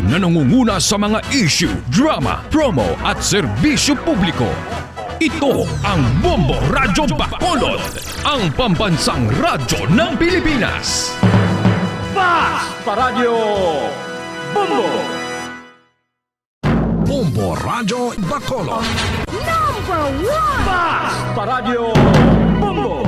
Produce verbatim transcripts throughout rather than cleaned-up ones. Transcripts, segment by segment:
na nangunguna sa mga issue, drama, promo at serbisyo publiko. Ito ang Bombo Radyo Bacolod, ang pambansang radyo ng Pilipinas. Basta Radyo Bombo! Bombo Radyo Bacolod. Number one! Basta Radyo Bombo!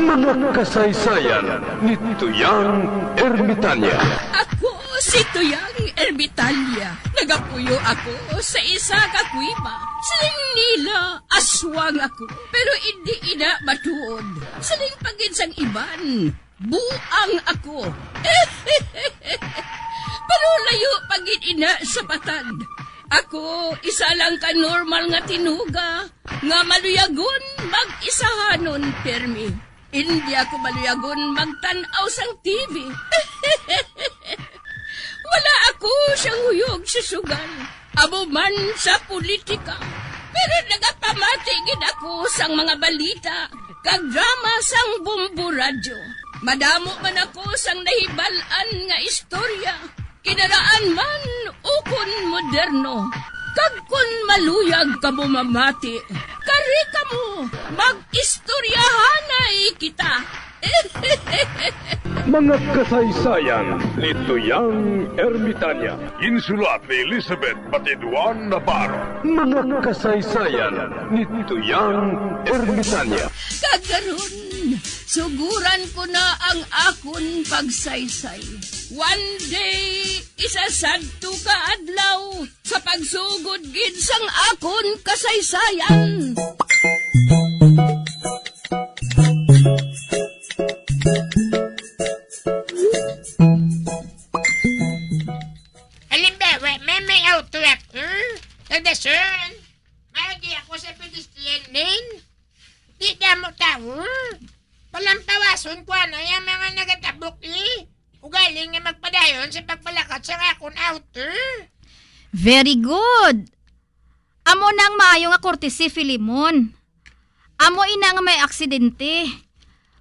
Mga kasaysayan ni Tuyang Ermitanya. Ako si Tuyang Ermitanya. Nagapuyo ako sa isa ka kuweba. Siling nila, aswang ako. Pero indi ina matuod. Siling pa gid sang iban, buang ako. Pero layo pa gid ina sa patag. Ako, isa lang ka normal nga tinuga nga maluyagon mag-isahanon pirmi. Indi ako maluyagon magtan-aw sang T V. Wala ako siyang huyog sa sugal, amo man sa politika. Pero nagapamati gid ako sang mga balita kag drama sang Bombo Radyo. Madamo man ako sang nahibal-an nga istorya, kinaraan man ukon moderno. Kag kon maluyag kamo mamati, kari kamo, mag-istoryahanay kita. Mga kasaysayan ni Tuyang Ermitanya. Insulat ni Elizabeth Batiduan Navarro. Mga kasaysayan ni Tuyang Ermitanya. Kag karon, suguran ko na ang akon pagsaysay. One day, isa sadto ka adlaw, sa pagsugod gid sang akon kasaysayan. Halimbawa, may, may auto ako. Nagdason. Maagi ako sa pedestrian lane. Di damo tawo. Palampawason ko na yung mga nagatabok, eh. Ugaling nga magpadayon sa pagpalakat sa akon auto. Very good. Amo na ang maayo nga kortesi, Filemon. Amo ina nga may aksidente.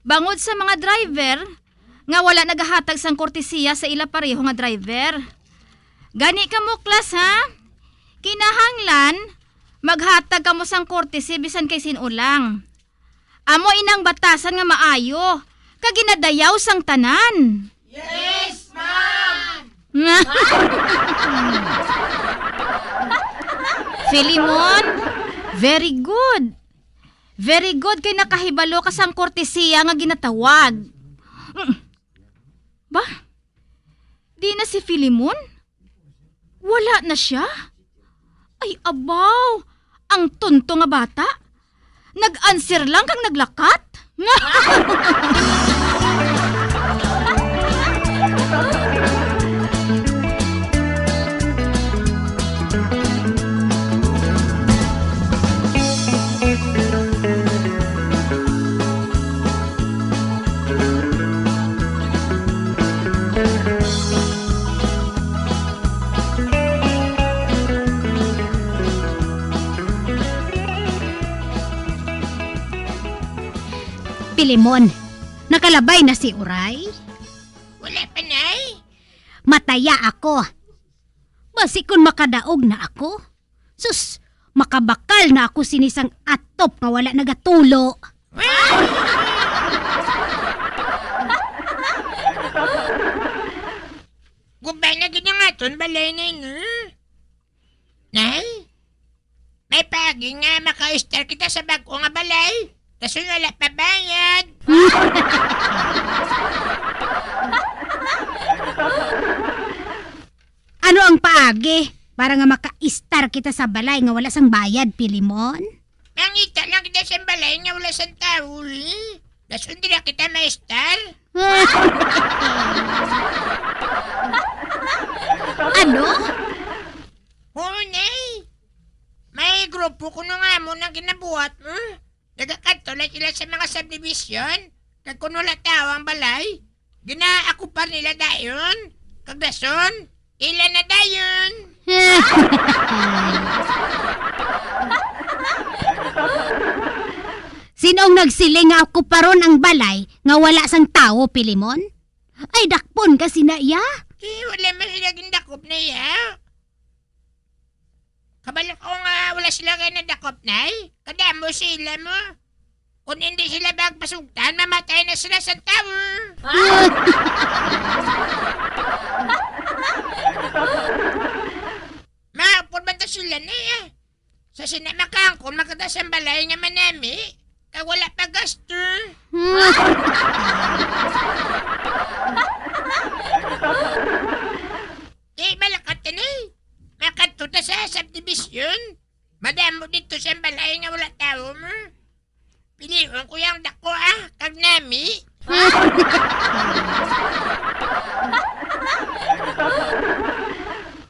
Bangod sa mga driver nga wala nagahatag sang kortesiya sa ila pareho nga driver. Gani kamo, class, ha? Kinahanglan maghatag kamo sang kortesi bisan kay sin-o lang. Amo inang batasan nga maayo kag ginadayaw sang tanan. Yes, ma'am! Filemon, very good. Very good kay nakahibalo ka sang kortesiya nga ginatawag. Mm. Ba? Di na si Filemon? Wala na siya? Ay, abaw! Ang tonto nga bata! Nag-answer lang kag naglakat? Filemon, nakalabay na si Uray? Wala pa, Nay. Mataya ako. Basi kon makadaog na ako. Sus, makabakal na ako sini sang atop nga wala nagatulo. Guba na gid ang aton balay, Nay, no? Nay, may paagi nga maka-start kita sa bag-o nga balay. Kaso wala pa bayad. Ano ang paagi para nga maka-start kita sa balay nga wala sang bayad, Filemon? Mangita lang kita sa balay nga wala sang tawo, eh. Dason dira kita ma-start. Ano? Oo, Nay. May grupo kuno nga amo nang ginabuhat, eh. Nagakadto lang sila sa mga subdivision, kag kun wala tawo ang balay, ginaakupar nila dayon, kag dason, ila na dayon. Sin-o ang nagsiling nga akuparon ang balay nga wala sang tawo, Filemon? Ay, dakpon ka sina iya. Di, wala man sila gindakop na iya. Kabalo ko nga wala sila kay nadakop, Nay. Kadamo sila mo. Kung hindi sila magpasugtan, mamatay na sila sa tawo. Maupod man ta sila, Nay, ah. Sa sina makaangkon, makita sa balay nga manami, kag wala pa gasto. Di malakat ka, Nay. Makadto ta sa subdivision. Madamo dito sa balay nga wala tawo mo. Pilion ko yung dako, ah, kag nami.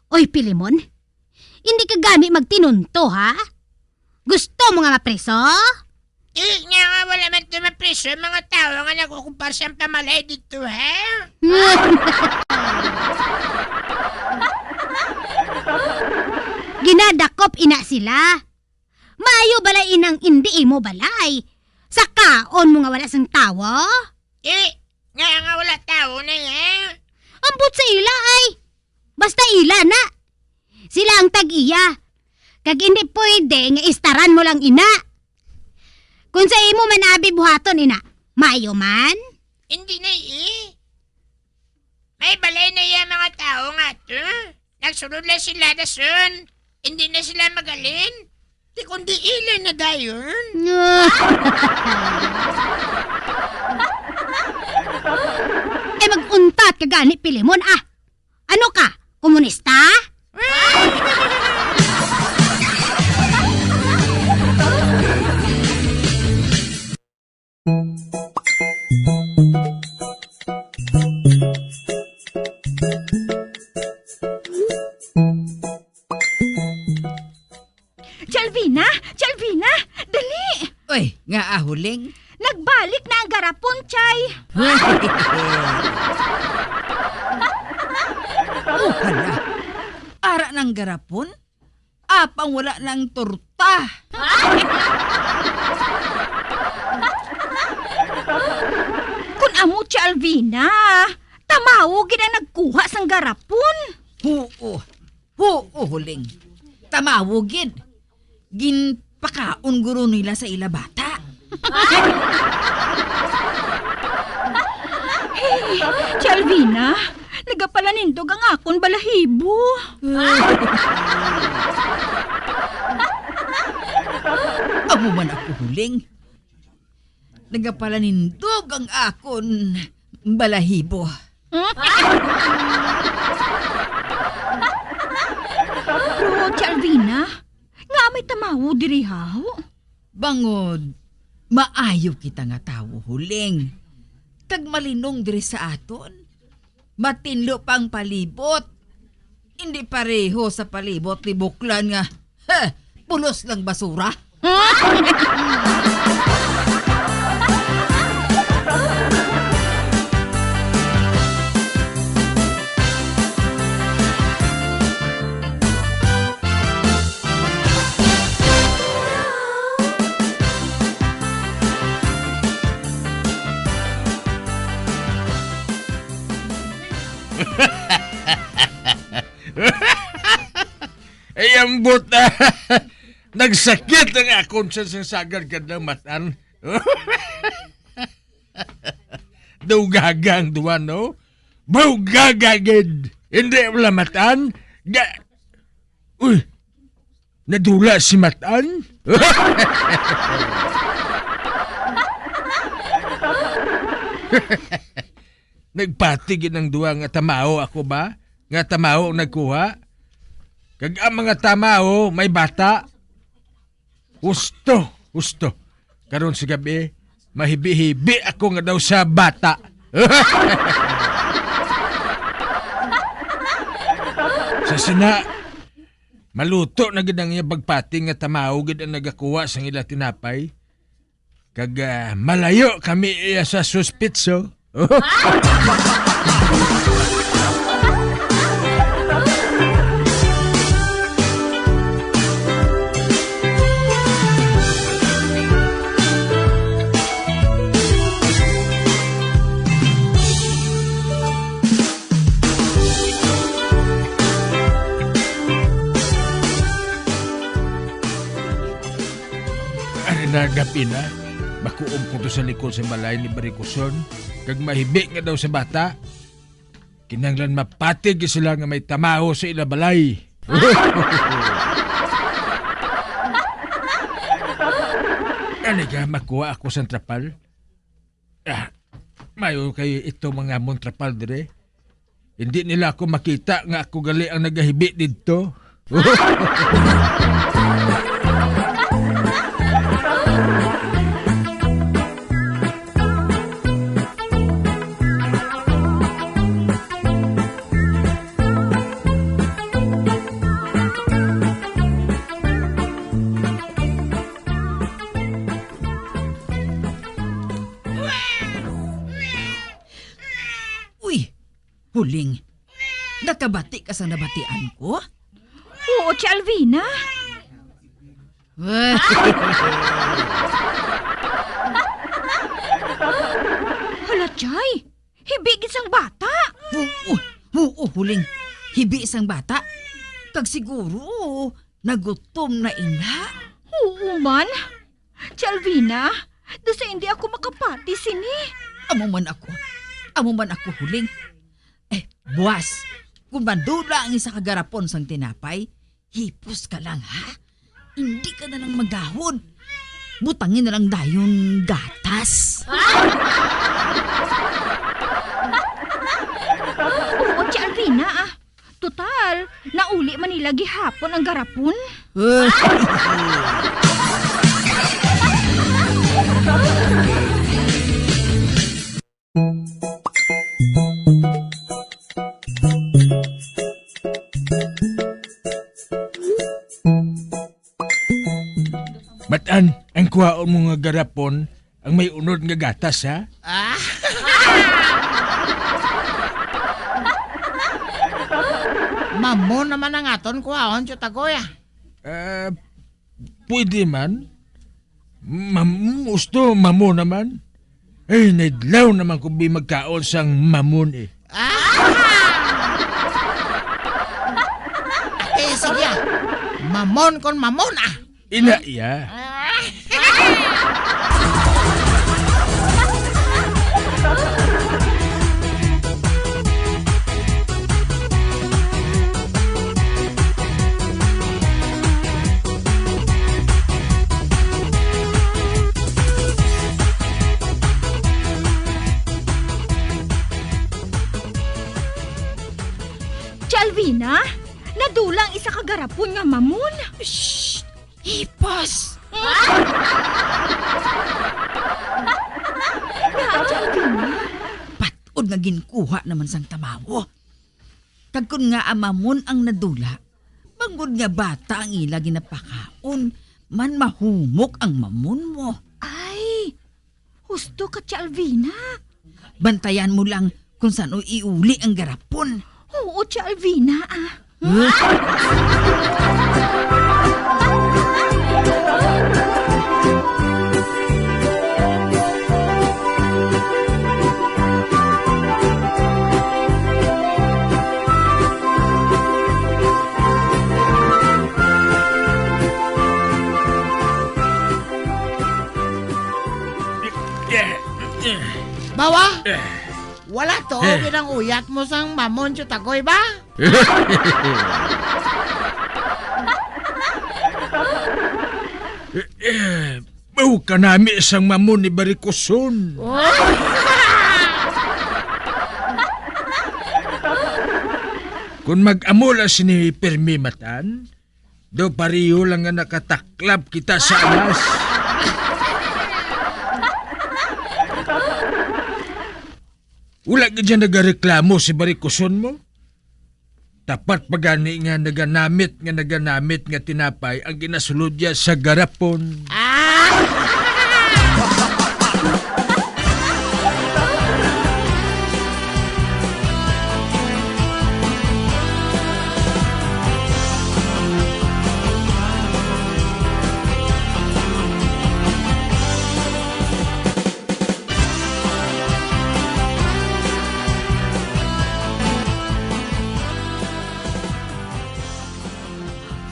Oy, Pilimon, hindi ka gani magtinunto, ha? Gusto mo nga mapriso? Di nga nga wala man to mapriso ang mga tawo nga nag-okupar sa pamalay dito, ha? Ginadakop ina sila. Maayo bala inang indi imo balay. Sa kaon mo nga wala sang tawo? Di, nga nga wala tawo na, ha? Ambot sa ila ay. Basta ila na. Sila ang tag-iya. Kag hindi pwede nga istaran mo lang ina. Kung sa imo man abi buhaton ina, maayo man? Hindi na, eh. May balay na iya mga tawo nga to. Nagsulod lang sila dason. Hindi na sila magalin. Di kundi ila na dayon. Ay, mag-untat ka gani, Pilimon, ah. Ano ka? Komunista? Chalvina! Chalvina! Dali! Oy, nga ahuling? Nagbalik na ang garapon, Chay! Oh, hala! Ara nang garapon? Apang wala nang torta. Kun amo si Alvina, tamawo gid ang nagkuha sang garapon. Huo. Huo, Huling. Tamawo gid. Ginpakaon guro nila sa ila bata. Hey, si Alvina, nagapalanindog ang akon balahibo. Amo man ako, Huling. Nagapalanindog ang akon balahibo. Pero, si Alvina, nga may tamawo diri, haw? Bangod, maayo kita nga tawo, Huling. Kag malinong diri sa aton. Matinlo pa ang palibot. Hindi pareho sa palibot ni Buklan nga, ha, pulos lang basura. Ay, ambot na. Nagsakit ang akon sa, sa sagad ka ng matan. Daw gaga ang duwa, no? Daw gaga gid. Hindi wala matan. Ga-, uy, nadula si matan. Nagpati gid ang duwa nga tamawo ako ba? Nga tamawo ang nagkuha? Kag ang mga tamawo may bata? Husto, husto. Karon sa gabi, mahibi-hibi ako nga daw sa bata. Sa sina, maluto na gid ang iya pagpati nga tamawo gid ang nagakuha sang ila tinapay. Kag, ah, malayo kami iya sa suspitso. Kagabi na, makuog ko to sa likod sa balay ni Barikuson, kag mahibi nga daw sa bata. Kinahanglan mapatig sila nga may tamaho sa ila balay. Ani ka, makuha ako sang trapal? Ah, mayo kay itong mga amon trapal dire. Hindi nila ako makita nga ako gali ang nagahibi didto. Uy, Huling, nakabati ka sa nabatian ko? Oo, Tia Alvina. Hala, Chay, hibi gid sang bata. Oo, oo, Huling, hibi sang bata. Kag siguro, nagutom na ina. Oo man. Tia Alvina, daw sa hindi ako makapati sini. Amo man ako. Amo man ako, Huling. Eh, buwas, kung madula ang isa ka garapon sang tinapay, hipos ka lang, ha? Hindi ka na lang maggahod. Butangi na lang dayon gatas. Oo, Tia Alvina, ah. Total, nauli man nila gihapon ang garapon. Matan, ang kuhaon mo nga garapon, ang may unod nga gatas, ha? Ah! Mamon naman ang aton kuhaon, Tiyutagoy, ah. Ah, pwede man. Mam-, gusto, mamon naman. Ay, naidlaw naman ko bi magkaon sang mamon, eh. Ah! Eh, sige, ah. Mamon kon mamon, ah. Ina iya. Tia Alvina, nadula ang isa ka garapon nga mamon. Shh! Hipos! Ngaa, Tia Alvina? Patod nga ginkuha naman sang tamawo. Kag kon ngaa mamon ang nadula, bangod nga bata ang ila ginapakaon, man mahumok ang mamon mo. Ay, husto ka, Tia Alvina. Bantayan mo lang kung san-o iuli ang garapon. Oo, Tia Alvina, ah. Bawa? Wala to, eh, ginang-uyat mo sang mamon, Tiyutagoy, ba? Eh, eh, mao kanami sang mamon ni Barikuson. Oh. Kung mag-amo lang sini pirmi matan, do pareho lang nga nakataklap kita sa alas. Wala gid siya nagareklamo si Barikuson mo. Tapat pa gani nga naganamit nga naganamit nga tinapay ang ginasulod niya sa garapon. Ah!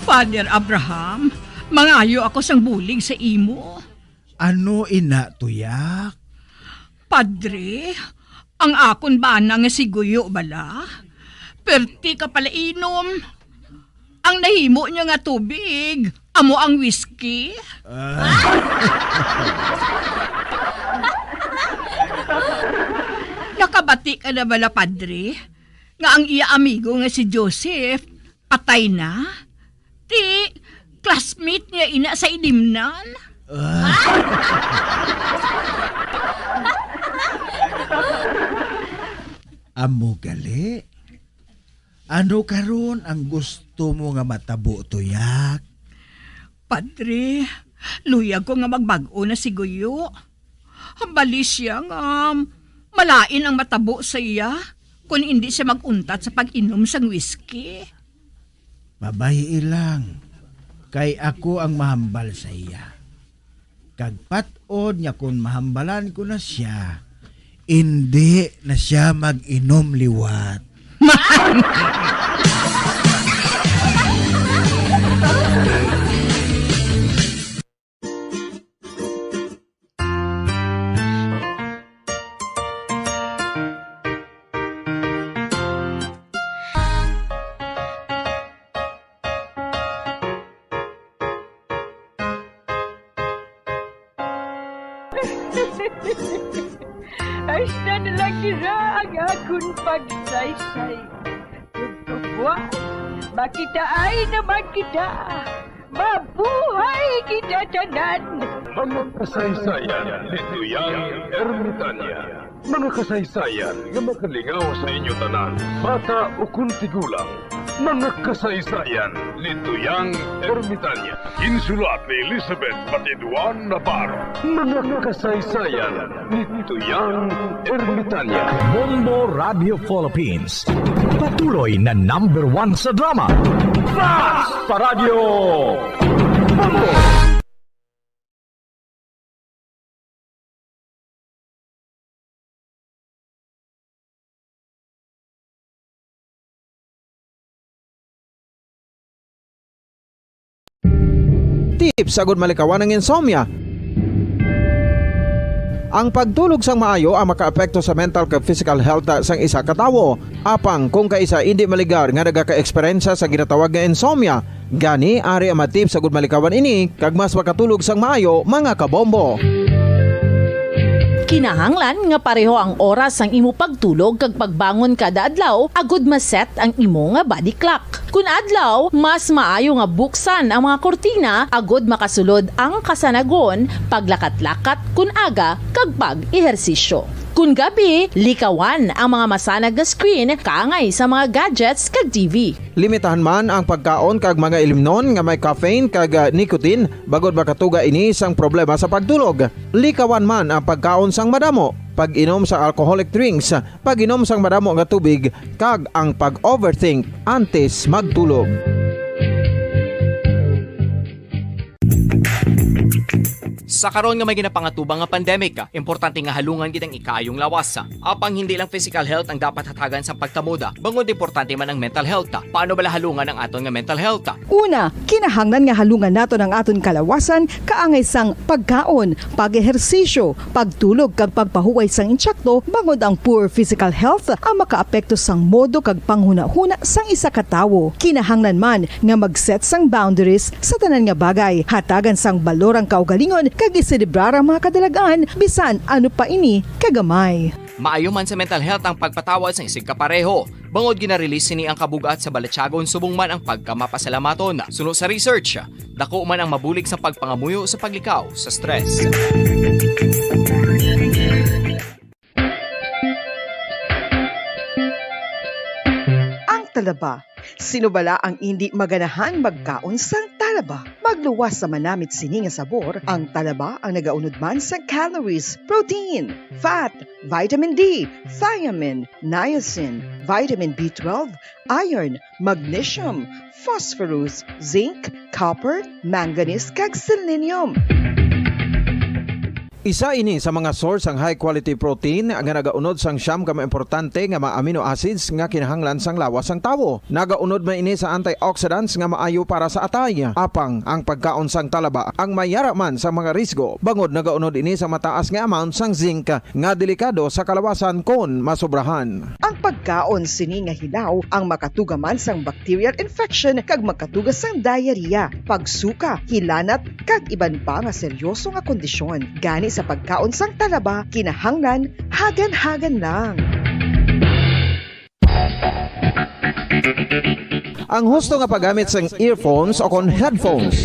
Father Abraham, mangayo ako sang bulig sa imo. Ano ina, tuyak? Padre, ang akon bana nga si Guyo bala, perti ka pala inom. Ang nahimo niya nga tubig, amo ang whiskey. Ah. Nakabati ka na bala, Padre, nga ang iya amigo nga si Joseph patay na? Ti, classmate niya ina sa Ilimnan? Ah. Amo gali. Ano karon ang gusto mo nga matabo, tuyak? Padre, luyag ko nga magbag-o na si Guyo. Bali siya nga malain ang matabo sa iya kon indi siya mag-untat sa pag-inom sang whiskey. Mabayi lang, kay ako ang mahambal sa iya. Kag pat-od nga kon mahambalan ko na sia, indi na sia mag-inom liwat. Hasta na lang dira ang akon pagsaysay. Tugtubuan, makitaay naman kita. Mabuhay kita tanan! Mga kasaysayan ni Tuyang Ermitanya. Mga kasaysayan nga makalingaw sa inyo tanan, bata ukon tigulang. Mga kasaysayan ni Tuyang Ermitanya. Ginsulat ni Elizabeth Batiduan Navarro. Mga kasaysayan ni Tuyang Ermitanya. Bombo Radio Philippines. Patuloy na number one sa drama. Fast Paradyo! Bombo! Tips agud malikawan ang insomnia. Ang pagtulog sang maayo ang makaapekto sa mental kag physical health sang isa ka tawo. Apang kung kaisa indi maligar nga nagaka-eksperyensya sa ginatawag nga insomnia, gani ari ang mga tips agud malikawan ini kag mas makatulog sang maayo, mga kabombo. Kinahanglan nga pareho ang oras sang imo pagtulog kag pagbangon kada adlaw agud ma-set ang imo nga body clock. Kun adlaw, mas maayo nga buksan ang mga kurtina agud makasulod ang kasanagon, paglakat-lakat kun aga, kag pag-ehersisyo. Kun gabi, likawan ang mga masanag nga screen kaangay sa mga gadgets kag T V. Limitahan man ang pagkaon kag mga ilimnon nga may caffeine kag, ah, nicotine, bangod makatuga ini sang problema sa pagtulog. Likawan man ang pagkaon sang madamo, pag-inom sa alcoholic drinks, pag-inom sang madamo nga tubig, kag ang pag-overthink antes magtulog. Sa karon nga may ginapangatubang nga pandemic, importante nga halungan gid ang ikaayong lawas. Apang hindi lang physical health ang dapat hatagan sang pagtamod, bangod importante man ang mental health. Paano bala halungan ang aton nga mental health? Una, kinahanglan nga halungan naton ang aton kalawasan kaangay sang pagkaon, pag-ehersisyo, pagtulog kag pagpahuway sang insakto, bangod ang poor physical health ang makaapekto sang modo kag panghunahuna sang isa ka tawo. Kinahanglan man nga mag-set sang boundaries sa tanan nga bagay, hatagan sang balor ang kaugalingon kag iselebrar ang mga kadalagan, bisan ano pa ini kagamay. Maayo man sa mental health ang pagpatawad sang isigkapareho, bangod gina-release sini ang kabug-at sa balatyagon subong man ang pagkamapasalamaton. Suno sa research, dako man ang mabulig sa pagpangamuyo sa paglikaw sa stress. Ang talaba. Sino bala ang indi maganahan magkaon sang talaba? Magluwas sa manamit sini nga sabor, ang talaba ang nagaunod man sa calories, protein, fat, vitamin D, thiamine, niacin, vitamin B twelve, iron, magnesium, phosphorus, zinc, copper, manganese, kag selenium. Isa ini sa mga source sang high quality protein nga nagaunod sang siyam ka mga importante nga mga amino acids nga kinahanglan sang lawas sang tawo. Nagaunod man ini sa antioxidants nga maayo para sa atay. Apang ang pagkaon sang talaba ang may yara man sa mga risgo, bangod nagaunod ini sa mataas nga amount sang zinc nga delikado sa kalawasan kon masobrahan. Ang pagkaon sini nga hilaw ang makatuga man sang bacterial infection kag magkatuga sang diarrhea, pagsuka, hilanat, kag iban pa nga seryoso nga kondisyon. Gani sa pagkaon sang talaba, kinahanglan hagan-hagan lang. Ang husto nga paggamit sang earphones o kon headphones.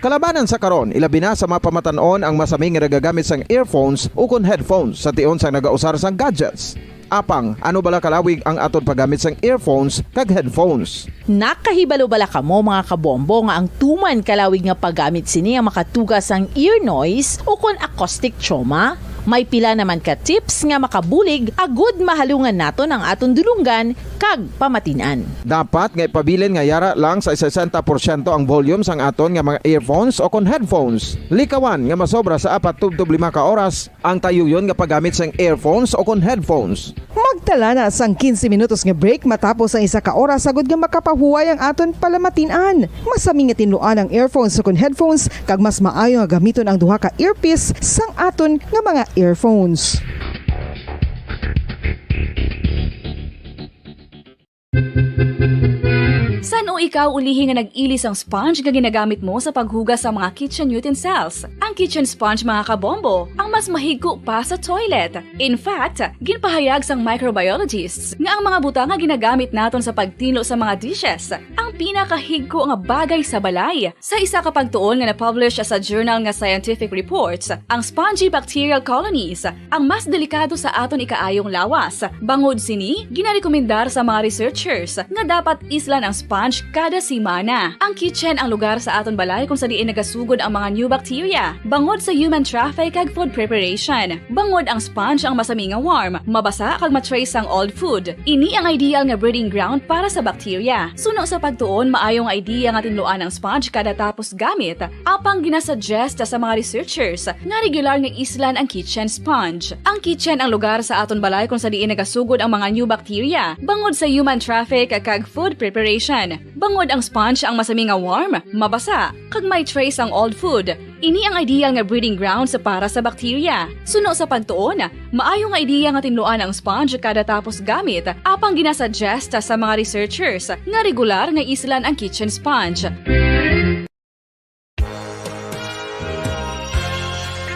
Kalabanan sa karon, ilabi na sa mga pamatan-on ang masami nga nagagamit sang earphones o kon headphones sa tion sang nagausar sang gadgets. Apang, ano bala kalawig ang aton paggamit sang earphones kag headphones? Nakahibalo bala kamo, mga kabombo, nga ang tuman kalawig nga paggamit sini ang makatuga sang ear noise o kon acoustic trauma? May pila naman ka tips nga makabulig agud mahalungan naton ang aton dulonggan kag pamatin-an. Dapat nga ipabilin nga yara lang sa sesenta porsyento ang volume sang aton nga mga earphones o kon headphones. Likawan nga masobra sa apat tubtob lima ka oras ang tayuyon nga paggamit sang earphones o kon headphones. Magtala na sang quince minutos nga break matapos ang isa ka oras, agud nga makapahuway ang aton palamatin-an. Masami nga tinluan ang earphones o kon headphones, kag mas maayo nga gamiton ang duha ka earpiece sang aton nga mga earphones. San-o ikaw ulihi nga nag-ili sang sponge nga ginagamit mo sa paghugas sa mga kitchen utensils? Ang kitchen sponge, mga kabombo, ang mas mahigko pa sa toilet. In fact, ginpahayag sang microbiologists nga ang mga butang nga ginagamit naton sa pagtinlo sa mga dishes ang pinakahigko nga bagay sa balay. Sa isa ka pagtuon nga na-publish sa journal nga Scientific Reports, ang spongy bacterial colonies ang mas delikado sa aton ikaayong lawas. Bangod sini, ginarekomendar sa mga researchers nga dapat islan ang sponge kada semana. Ang kitchen ang lugar sa aton balay kung sa diin nagasugod ang mga new bacteria, bangod sa human traffic kag food preparation. Bangod ang sponge ang masami nga warm, mabasa kag ma-trace ang old food. Ini ang ideal nga breeding ground para sa bacteria. Suno sa pagtuon, maayo nga idea nga tinluan ang sponge kada tapos gamit, apang ginasuggest sa mga researchers nga regular nga islan ang kitchen sponge. Ang kitchen ang lugar sa aton balay kung sa diin nagasugod ang mga new bacteria, bangod sa human traffic kag food preparation. Bangod ang sponge ang masami nga warm, mabasa, kag may trace ang old food, ini ang ideal nga breeding grounds para sa bacteria. Suno sa pagtuon, maayo nga idea nga tinluan ang sponge kada tapos gamit, apang ginasuggest sa mga researchers nga regular nga islan ang kitchen sponge.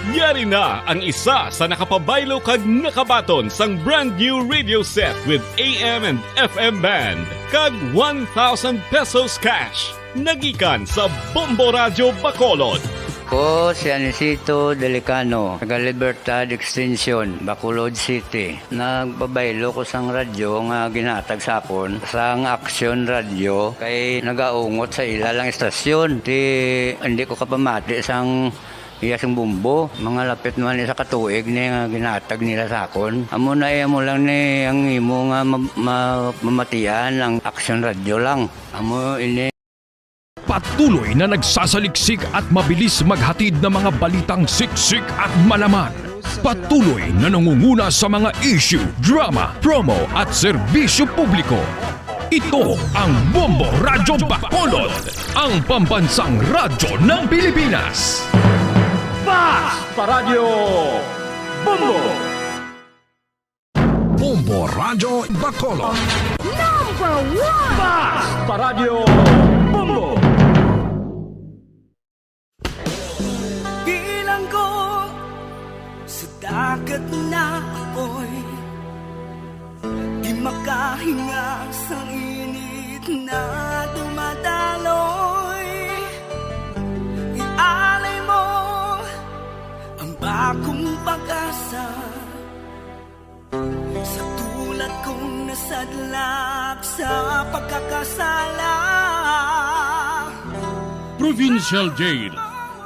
Yari na ang isa sa nakapabaylo kag nakabaton sang brand new radio set with A M and F M band kag one thousand pesos cash. Nagikan sa Bombo Radyo Bacolod. Ko si Anisito Delicano, taga Libertad Extension, Bacolod City. Nagpabaylo ko sang radyo nga ginhatag sa akon sang Action Radio kay nagaungot sa ila lang istasyon. Ti, hindi ko kapamati sang iya sing bombo. Mga lapit man isa ka tuig ni nga ginhatag nila sa akon. Amo na, eh, amo lang ni ang imo nga ma-, ma-, mamatian ang Action Radio lang. Amo ini. Patuloy na nagsasaliksik at mabilis maghatid ng mga balitang siksik at malaman. Patuloy na nangunguna sa mga issue, drama, promo at serbisyo publiko. Ito ang Bombo Radyo Bacolod, ang pambansang radyo ng Pilipinas. Basta Radyo Bombo! Bombo Radyo Bacolod. Number one! Basta Radyo Bombo! Bilanggo sa dagat na apoy, di makahinga sa init na dumadaloy. Ialay mo ang bagong pag-asa sa tulad kong nasadlak sa pagkakasala. Provincial Jail.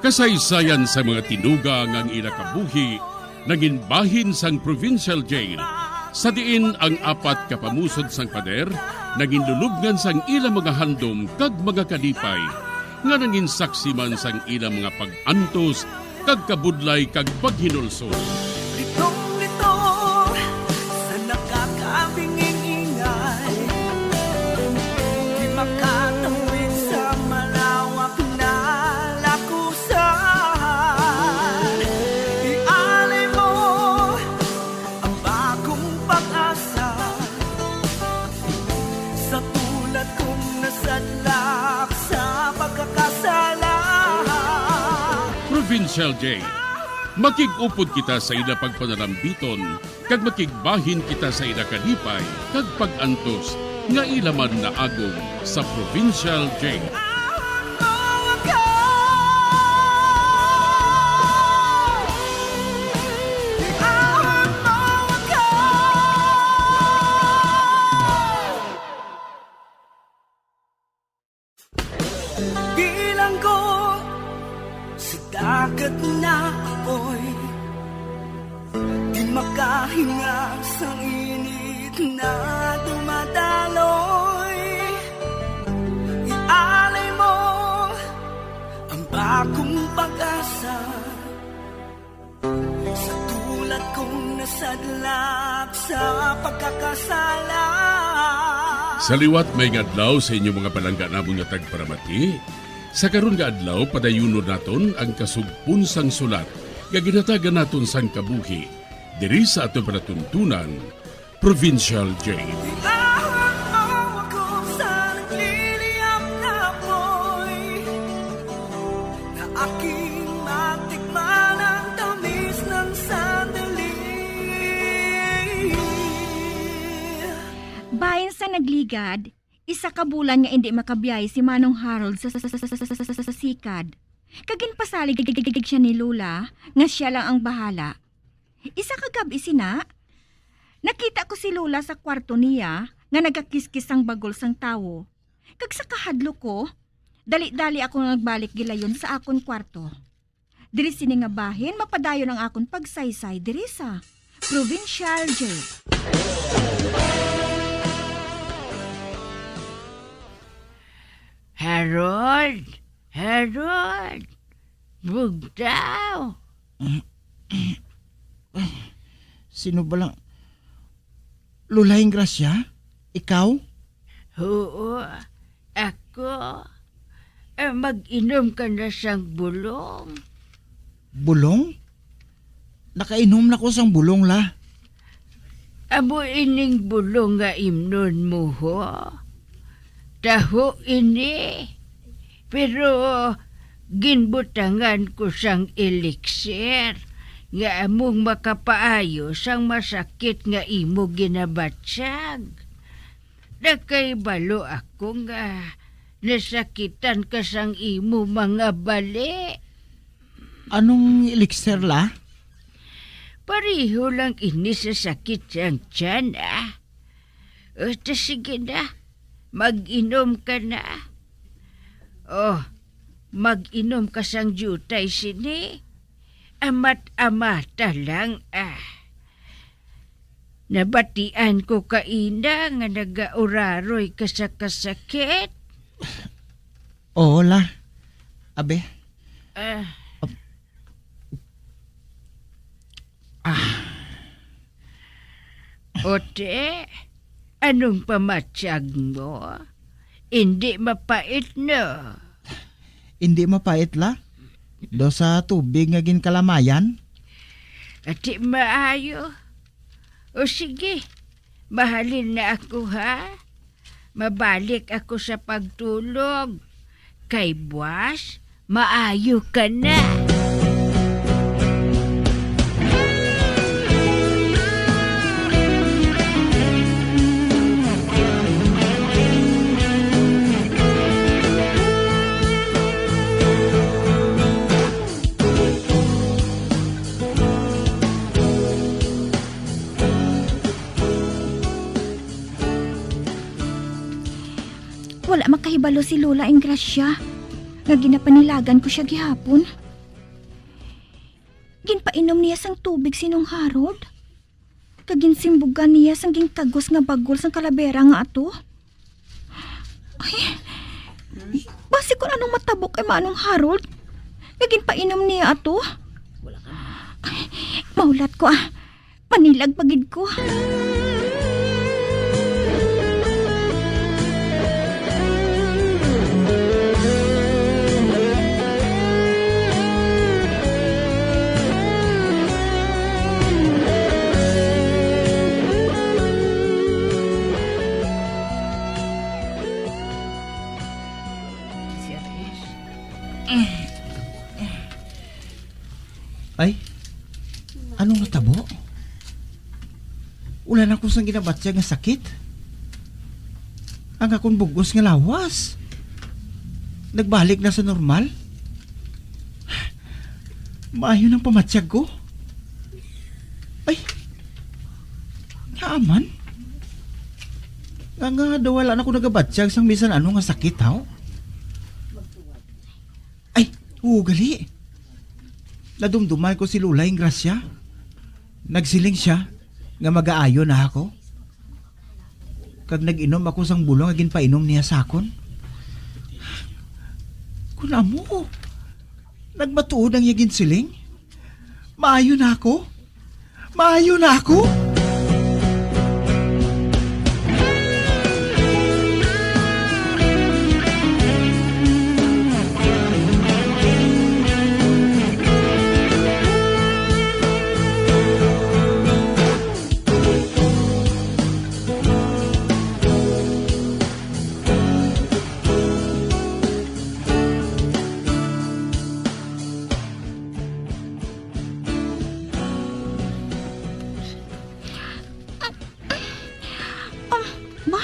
Kasaysayan sa mga tinuga nga ang ila kabuhi nangin bahin sang Provincial Jail, sa diin ang apat ka pamusod sang pader nangin lulubngan sang ila mga handom kag mga kalipay, nga nangin saksi man sang ila mga pag-antos kag kabudlay kag paghinulsol. Litong-lito sa nakakabinging ingay, di makatawid sa malawak na lakusan. Ialay mo ang bagong pag-asa sa tulad kong nasadlak sa pagkakasala. Provincial J, makig-upod kita sa ila pagpanalambiton, kag makigbahin kita sa ila kalipay kag pag-antos nga ila man naagom sa Provincial J. Bilanggo sa dagat na apoy, di makahinga sang init na dumadaloy. Ialay mo ang bagong pag-asa sa tulad kong nasadlak sa pagkakasala. Sa liwat, maayong adlaw sa inyo, mga palangga namon nga tagparamati. Sa karon nga adlaw, padayunon naton ang kasugpon sang sulat nga ginhatagan naton sang kabuhi diri sa aton palatuntunan, Provincial J. Iahon mo ako sa nagliliyab na apoy, na aking matikman ang tamis ng sandali. Bahin sa nagligad, isa ka bulan nga indi makabiyahe si Manong Harold sa, sa, sa, sa, sa, sa, sa, sa sikad. Kag ginpasalig siya ni Lola nga siya lang ang bahala. Isa ka gab-i sina, nakita ko si Lola sa kwarto niya nga nagakiskis sang bagol sang tawo. Kag sa kahadlok ko, dali-dali ako nagbalik gilayon sa akon kwarto. Diri sini nga bahin mapadayon ang akon pagsaysay diri sa Provincial J. Harold! Harold! Bugtaw! Sino ba lang? Lola Ingracia? Ikaw? Oo, ako. Ah, mag-inom ka na sang bulong. Bulong? Nakainom na ko sang bulong, la. Amo ining bulong nga imnon mo, ho? Taho ini, pero ginbutangan ko sang elixir nga among makapaayo sang masakit nga imo ginabatyag. Nakahibalo ako nga nasakitan ka sang imo mga bali. Anong elixir, la? Pareho lang ini sa sakit sang tiyan, ah. O, ta sige na, mag-inom ka na. Oh, mag-inom ka sang diutay sini. Amat-amata lang, ah. Nabatian ko kaina nga nagauraroy ka sa kasakit. Oo, la. Abi. Ah. Ab-, ah. Ote, anong pamatyag mo? Indi mapait, no? Indi mapait, la. Daw sa tubig nga ginkalamayan. Ati maayo. O sige, mahalin na ako, ha? Mabalik ako sa pagtulog. Kay buwas, maayo ka na. Wala makahibalo si Lola Ingracia nga ginapanilagan ko siya gihapon. Ginpainom niya sang tubig si Nong Harold, kag ginsimbugan niya sang ginkagos nga bagol sang kalabera nga ato. Ay, basi kun anong matabo kay Manong Harold nga ginpainom niya ato. Mahulat ko, ah. Manilag pa gid ko. Ay, ano nga tabo? Wala na ko sang ginabatyag nga sakit. Ang akon bug-os nga lawas nagbalik na sa normal. Maayo nang pamatyag ko. Ay, naaman. Nga, nga daw wala na ko nagabatyag sang bisan ano nga sakit, haw? Ay, oo, gali. Nadumduman ko si Lola Ingracia. Nagsiling siya nga magaayo na ako. Kag nag-inom ako sang bulong nga ginpainom niya sa akon. Kun amo, nagmatuod ang iya ginsiling. Maayo na ako. Maayo na ako. Ah, ba?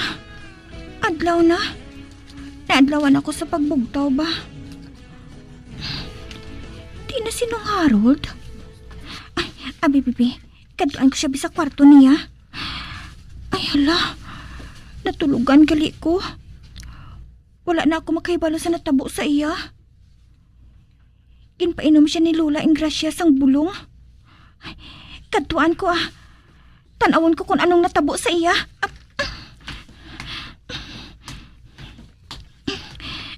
Adlaw na. Naadlawan ako sa pagbugtaw ba. Di na si Nong Harold. Ay, abi, bibi. Kadtuan ko siya bi sa kwarto niya. Ay, hala. Natulugan gali ko. Wala na ako makahibalo sa natabo sa iya. Ginpainom siya ni Lola Ingracia sang bulong. Kadtuan ko, ah. Tan-awon ko kon anong natabo sa iya.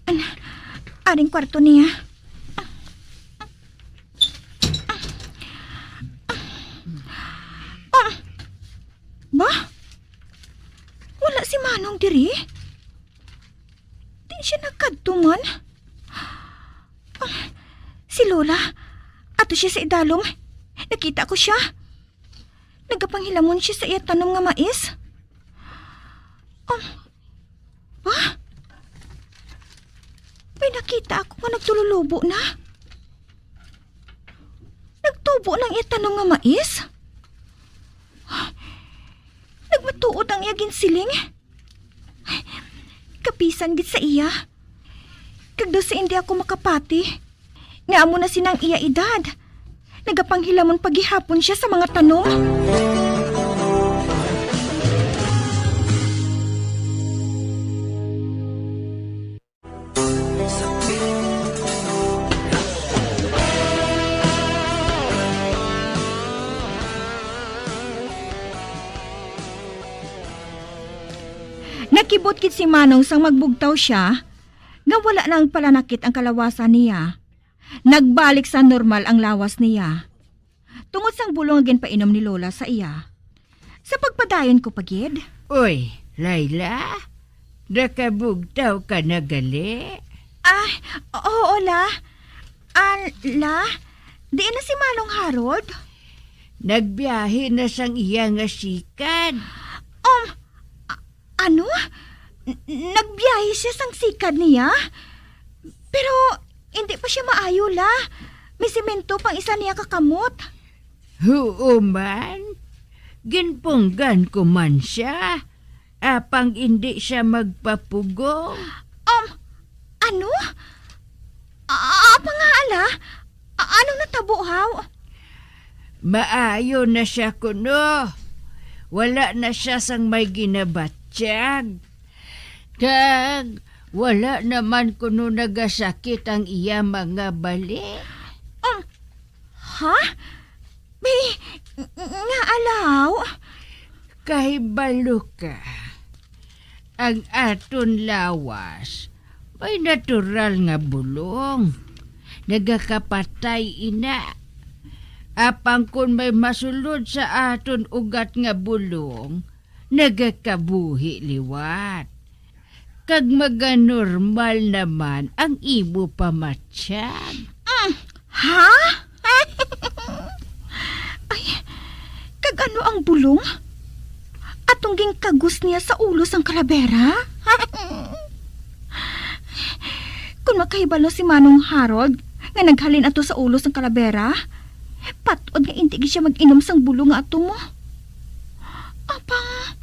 An-, aring kwarto niya. Ah, ba? Wala si Manong diri? Di siya nagkadto man? Ah, si Lola, ato siya sa idalom. Nakita ko siya. Nagapanghilamon siya sa iya tanom nga mais. Um, ha? May nakita ako nga nagtululubo na. Nagtubo na ang iya tanom nga mais? Nagmatuod ang iya ginsiling? Kapisan gid sa iya. Kag daw sa hindi ako makapati, nga amo na sina ang iya edad, nagapanghilamon pa gihapon siya sa mga tanom. Nakibot gid si Manong sang magbugtaw siya nga wala na ang palanakit ang kalawasan niya. Nagbalik sa normal ang lawas niya tungod sang bulong nga ginpainom ni Lola sa iya. Sa pagpadayon ko pa gid. Uy, Laila, nakabugtaw ka na gali? Ah, oo, La. Ah, La, diin na si Manong Harold? Nagbiyahe na sang iya nga sikad. Um, a-, ano? N-, nagbiyahe siya sang sikad niya? Pero hindi pa siya maayo, La. May semento pang isa niya ka kamot. Huo man, ginpunggan ko man sia, apang indi sia magpapugong. Um, ano? A-, apa nga, ala? A-, anong natabo, haw? Maayo na sia kuno. Wala na sia sang may ginabatyag. Kag wala naman kuno nagasakit ang iya mga bali. Um, ha? May, nga alaw? Kahibalo ka, ang aton lawas may natural nga bulong. Nagakapatay ina. Apang kon may masulod sa aton ugat nga bulong, nagakabuhi liwat. Kag maganormal naman ang imo pamatyag. Mm, ha? Ay, kag ano ang bulong? Atong ginkagos niya sa ulo sang kalabera? Kung makahibalo si Manong Harold nga naghalin ato sa ulo sang kalabera, patod nga indi gid siya mag-inom sang bulong nga ato mo. Apang,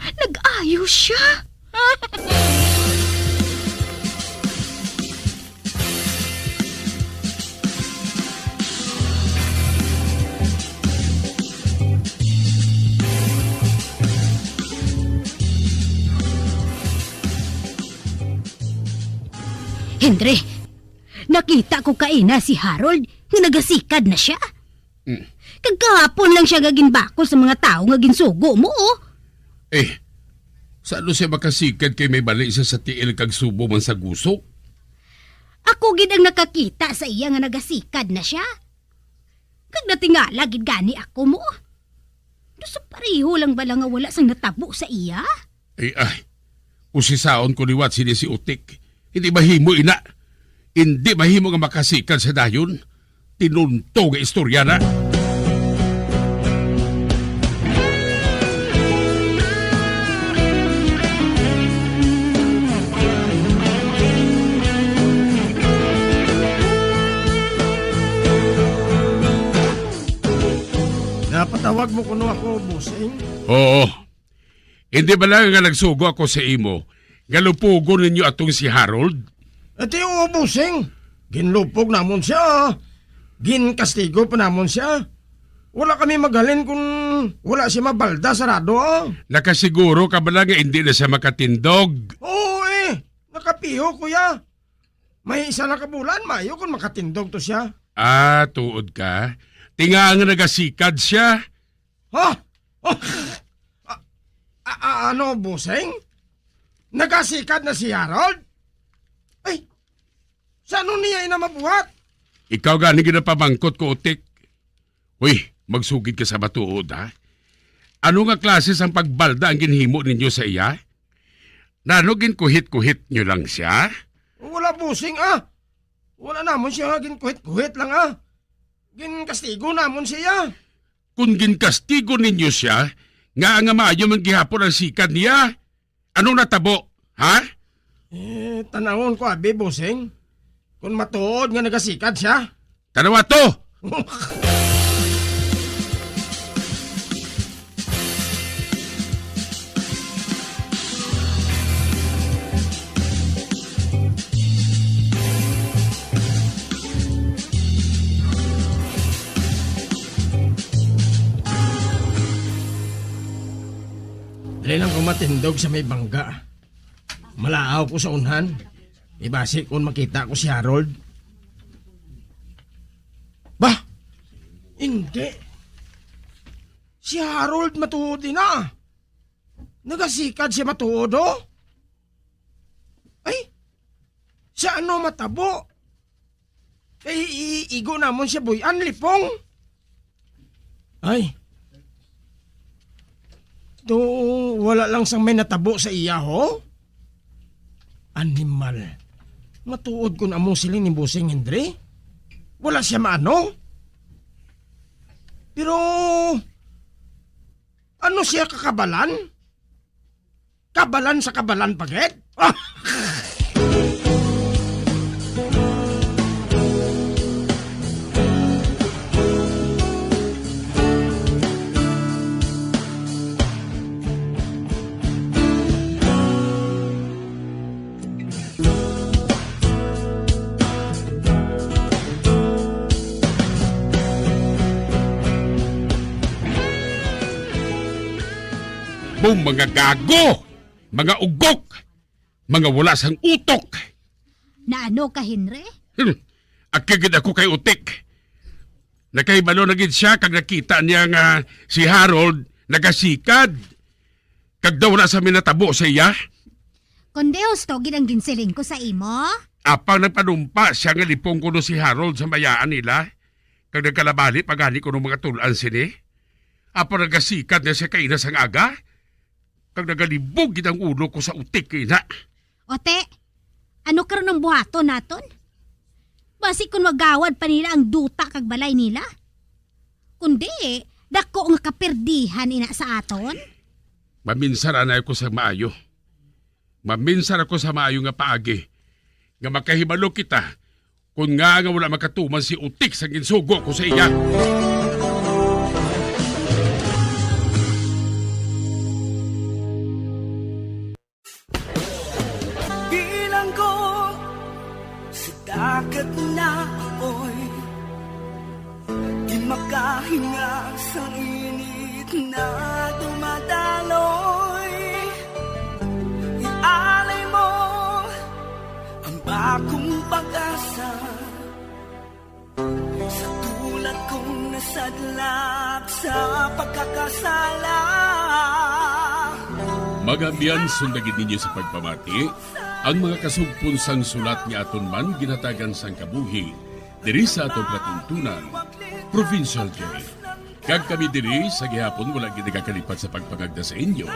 nag-ayo siya. Henry, nakita ko kaina si Harold nga nagasikad na siya. Mm. Kag kahapon lang siya nga ginbakol sa mga tawo nga ginsugo mo, oh. Eh, sa ano siya makasikad kay may bali siya sa tiil kag subo man sa guso? Ako gid ang nakakita sa iya nga nagasikad na siya. Kag natingala gid gani ako mo. Ano sa pareho lang bala nga wala sang natabo sa iya? Ay, ay. Usisaon ko liwat sini si Utik. Hindi mahimo ina. Hindi mahimo nga makasikad sa dayon. Tinunto nga istorya na. Napatawag mo kuno ako, bossing? Oo. Hindi ba lang nga nagsugo ako sa imo nga lupugon ninyo atong si Harold? Ati, oo, bossing. Ginlupog namon siya. Ginkastigo pa namon siya. Wala kami maghalin kung wala siya mabalda sarado, ah. Nakasiguro ka ba lang nga hindi na siya makatindog? Oo, eh. Nakapiho ko ya. May isa na ka bulan, maayo kung makatindog to siya. Ah, tuod ka? Tinga nga nagasikad siya. Ha? Oh. A, a, a, ano, bossing? Nagasikad na si Harold? Ay, sa ano niya ina mabuhat? Ikaw gani ginapamangkot ko, Utik. Uy, magsugid ka sa matuod, ha? Ano nga klase sang pagbalda ang ginhimo ninyo sa iya? Nano ginkuhit-kuhit nyo lang siya? Wala, bossing, ah. Wala namon siya nga ginkuhit-kuhit lang, ah. Ginkastigo namon siya. Kon ginkastigo ninyo siya, nga nga maayo man gihapon ang sikad niya, anong natabo, ha? Eh, tanawon ko, abi, bossing. Kon matuod nga nagasikad siya. Tanawa to! Dali lang ko matindog sa may bangga. Malaaw ko sa unhan. Ibasi kon makita ko si Harold. Bah! Hindi. Si Harold matuod din na. Nagasikad siya matuod, oh. Ay, sa ano matabo? Kay i-, igo namon siya, buy-an, lipong. Ay. Do, wala lang sang may natabo sa iya, ho? Animal. Matuod kun amo siling ni Bossing Henry. Wala siya maano. Pero, ano siya kakabalan? Kabalan sa kabalan pa gid? Ah! Mo mga gago! Mga ugok! Mga wala sang utok! Naano ka, Henry? Hmm. Akig gid ako kay Utik. Nakahibalo na gid siya kag nakita niya nga si Harold nagasikad. Kag daw wala sa minatabo sa iya. Kundi husto gid ang ginsiling ko sa imo. Apang nagpanumpa siya nga lipong kuno si Harold sa mayaan nila. Kag nagkalabali pa gani kuno mga tul-an sini. Apan nagasikad na siya kaina sang aga, kag nagalibog gid ang ulo ko sa utik kaina. Ote, ano karon ang buhaton naton? Basi kun magawad pa nila ang duta kag balay nila? Kundi, dako nga kaperdihan ina sa aton. Maminsar anay ko sa maayo. Maminsar ako sa maayo nga paagi, nga makahibalo kita kon ngaa nga wala makatuman si Utik sa ginsugo ko sa iya. Bilanggo sa dagat na apoy, di makahinga sa init na dumadaloy. Ialay mo ang bagong pag-asa sa tulad kong nasadlak sa pagkakasala. Mga abyan, sunda gid ninyo sa pagpamati ang mga kasugpon sang sulat nga aton man ginhatagan sang kabuhi diri sa aton palatuntunan, Provincial Jail. Kag kami diri sa gihapon wala gid nagakalipat sa pagpangagda sa inyo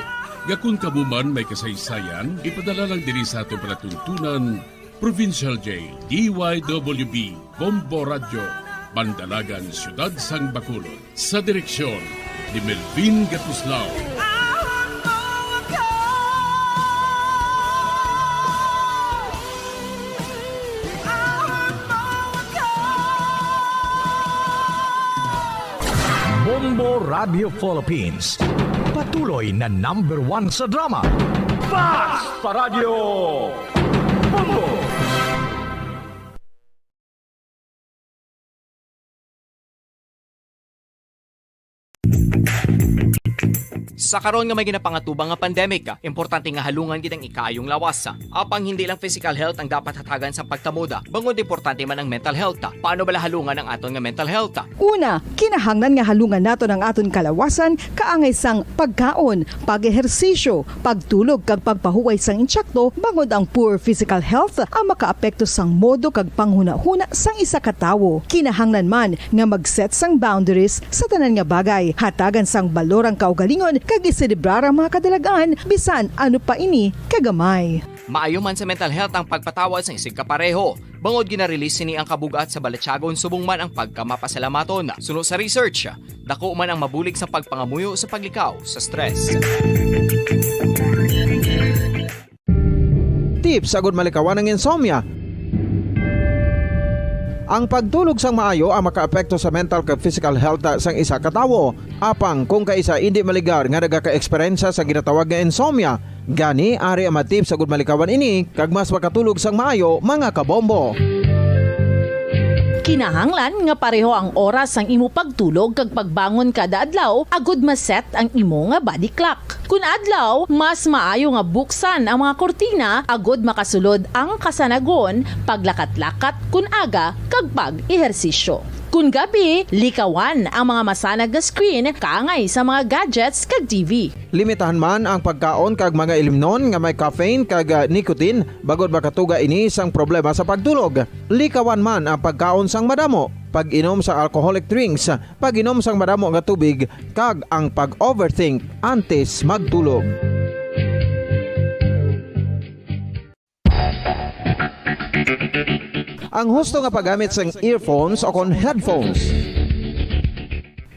nga kon kamo man may kasaysayan, ipadala lang diri sa aton palatuntunan, Provincial Jail, D Y W B, Bombo Radyo, Bandalagan, Siyudad sang Bacolod. Sa direksyon ni Melvin Gatuslao. Bombo Radio Philippines, patuloy na number one sa drama. Fast pa Radyo Bombo! Sa karon nga may ginapangatubang nga pandemic, importante nga halungan gid ang ikaayong lawas. Apang hindi lang physical health ang dapat hatagan sa pagtamod, bangod importante man ang mental health. Paano bala halungan ang aton nga mental health? Una, kinahanglan nga halungan naton ang aton kalawasan kaangay sang pagkaon, pag-ehersisyo, pagtulog kag pagpahuway sang insakto, bangod ang poor physical health ang makaapekto sang modo kag panghunahuna sang isa ka tawo. Kinahanglan man nga mag-set sang boundaries sa tanan nga bagay, hatagan sang balor ang kaugalingon kag iselebrar ang mga kadalag-an bisan ano pa ini kagamay. Maayo man sa mental health ang pagpatawad sang isigkapareho. Bangod gina-release sini ang kabug-at sa balatyagon subong man ang pagkamapasalamaton. Suno sa research, dako man ang mabulig sa pagpangamuyo sa paglikaw sa stress. Tips agud malikawan ang insomnia. Ang pagtulog sang maayo ang makaapekto sa mental kag physical health sang isa ka tawo. Apang kung kaisa indi maligar nga nagaka-eksperyensya sa ginatawag nga insomnia, gani ari ang mga tips agud malikawan ini kag mas makatulog sang maayo, mga kabombo. Kinahanglan nga pareho ang oras sang imo pagtulog kag pagbangon kada adlaw agud ma-set ang imo nga body clock. Kun adlaw, mas maayo nga buksan ang mga kurtina agud makasulod ang kasanagon, paglakat-lakat kun aga, kag pag-ehersisyo. Kun gabi, likawan ang mga masanag nga screen kaangay sa mga gadgets kag T V. Limitahan man ang pagkaon kag mga ilimnon nga may caffeine kag, ah, nicotine, bangod makatuga ini sang problema sa pagtulog. Likawan man ang pagkaon sang madamo, pag-inom sa alcoholic drinks, pag-inom sang madamo nga tubig, kag ang pag-overthink antes magtulog. Ang husto nga paggamit sang earphones o kon headphones.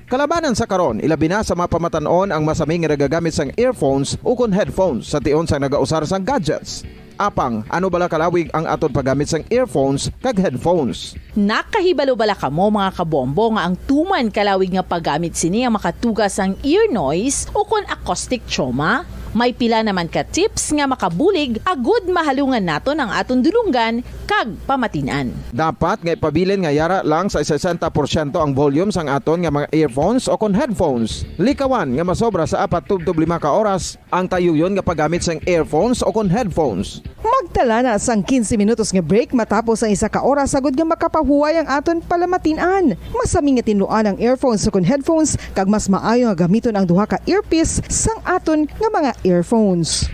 Kalabanan sa karon, ilabi na sa mga pamatan-on ang masami nga nagagamit sang earphones o kon headphones sa tion sang nagausar sang gadgets. Apang, ano bala kalawig ang aton paggamit sang earphones kag headphones? Nakahibalo bala kamo, mga kabombo, nga ang tuman kalawig nga paggamit sini ang makatuga sang ear noise o kon acoustic trauma? May pila naman ka tips nga makabulig agud mahalungan naton ang aton dulonggan kag pamatin-an. Dapat nga ipabilin nga yara lang sa sesenta porsyento ang volume sang aton nga mga earphones o kon headphones. Likawan nga masobra sa apat tubtob lima ka oras ang tayuyon nga paggamit sang earphones o kon headphones. Magtala na sang quince minutos nga break matapos ang isa ka oras agud nga makapahuway ang aton palamatin-an. Masami nga tinluan ang earphones o kon headphones, kag mas maayo nga gamiton ang duha ka earpiece sang aton nga mga earphones.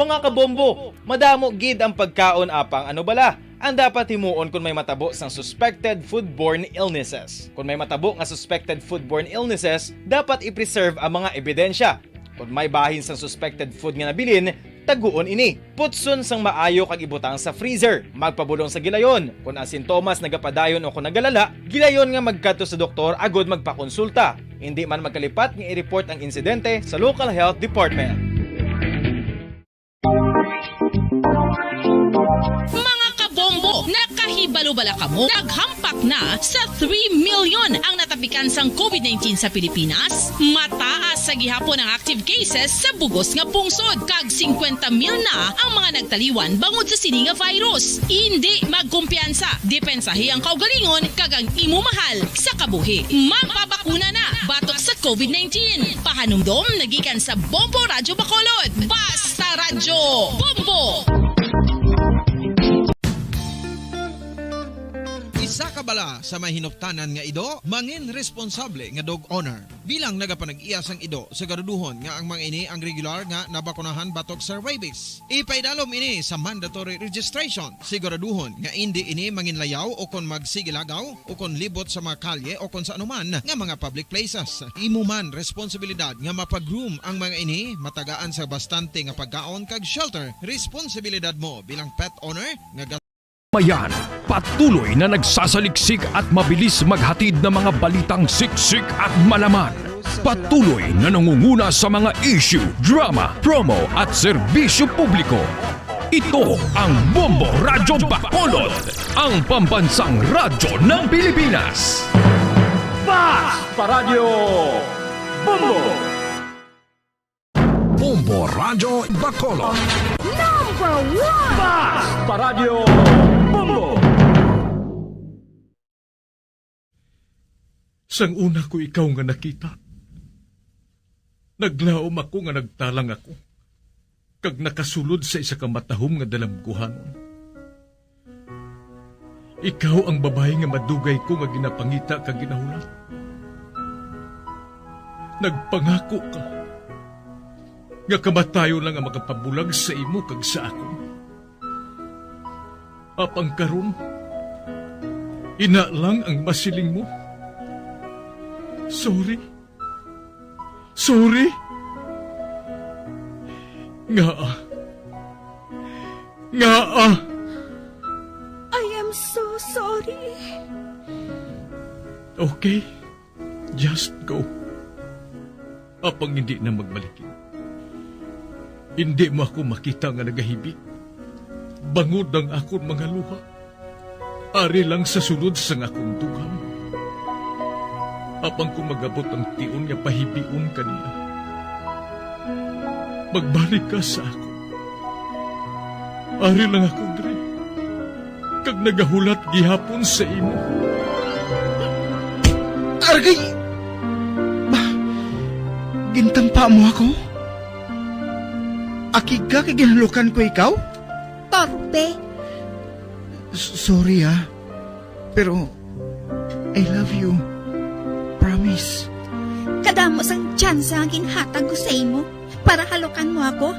Mga kabombo, madamo gid ang pagkaon, apang ano bala ang dapat himuon kon may matabo sang suspected foodborne illnesses? Kon may matabo nga suspected foodborne illnesses, dapat i-preserve ang mga ebidensya. Kon may bahin sang suspected food nga nabilin, taguon ini. Putson sang maayo kag ibutang sa freezer. Magpabulong sa gilayon. Kon ang sintomas nagapadayon o kon nagalala, gilayon nga magkadto sa doktor agud magpakonsulta. Indi man magkalipat nga i-report ang insidente sa local health department. Mga kabombo, nakahibalo bala kamo? Naghampak na sa three million ang natapikan sang covid nineteen sa Pilipinas. Mataas sa gihapon ang active cases sa bug-os nga pungsod, kag singkwenta mil na ang mga nagtaliwan bangod sa sini nga virus. Indi magkumpiyansa, depensahi ang kaugalingon kag ang imo mahal sa kabuhi. Magpabakuna na batok sa covid nineteen. Pahanumdom nagikan sa Bombo Radyo Bacolod. Basta Radyo Bombo! Isa ka bala sa may hinuptanan nga ido, mangin responsable nga dog owner. Bilang nagapanag-iya sang ido, siguraduhon nga ang mga ini ang regular nga nabakunahan batok sa rabies. Ipaidalom ini sa mandatory registration. Siguraduhon nga indi ini manginlayaw o kon magsigilagaw o kon libot sa mga kalye o kon sa anuman nga mga public places. Imo man responsibilidad nga mapa-groom ang mga ini, matagaan sa bastante nga pagkaon kag shelter. Responsibilidad mo bilang pet owner nga Mayan, patuloy na nagsasaliksik at mabilis maghatid ng mga balitang siksik at malaman. Patuloy na nangunguna sa mga issue, drama, promo at serbisyo publiko. Ito ang Bombo Radyo Bacolod, ang pambansang radyo ng Pilipinas. Basta Radyo Bombo! Bombo Radyo Bacolod. Number one! Basta Radyo Bombo! Sang una ko ikaw nga nakita, naglaom ako nga nagtalang ako, kag nakasulod sa isa ka matahom nga dalamguhanon. Ikaw ang babayi nga madugay ko nga ginapangita kag ginahulat. Nagpangako ka nga kamatayon lang ang makapabulag sa imo kag sa akon. Apang karon, ina lang ang masiling mo. Sorry. Sorry. Ngaa? Ngaa? I am so sorry. Okay, just go. Apang hindi na magbalikid. Hindi mo ako makita nga nagahibi, bangod ang akon mga luha. Ari lang sa sulod sang akon dughan. Apang kon mag-abot ang tion nga pahibion ka niya, magbalik ka sa akon. Ari lang ako diri, kag nagahulat gihapon sa imo. Aragay! Ba, gintampa mo ako? Akig ka kay ginhalukan ko ikaw? Torpe. S-, sorry, ah. Pero, I love you. Promise. Kadamo sang tsansa ang ginhatag ko sa imo para halukan mo ako.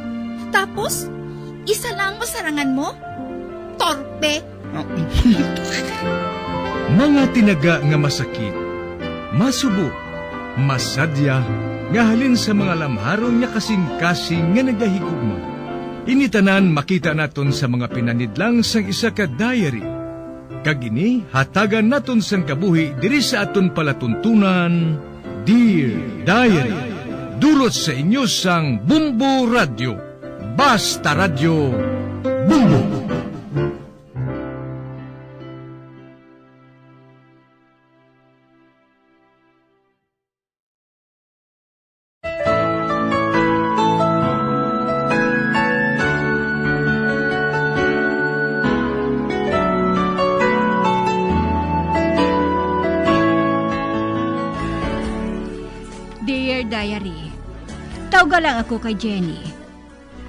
Tapos, isa lang ang masarangan mo? Torpe. Mga tinaga nga masakit, masubo, masadya, nga halin sa mga lamharon nga kasing-kasing nga nagahigugma. Ini tanan makita naton sa mga pinanidlang sang isa ka diary. Kag ini hatagan naton sang kabuhi diri sa aton palatuntunan, Dear Diary. Dulot sa inyo sang Bombo Radyo. Basta Radyo, Bombo! Dear Diary, tawga lang ako kay Jenny.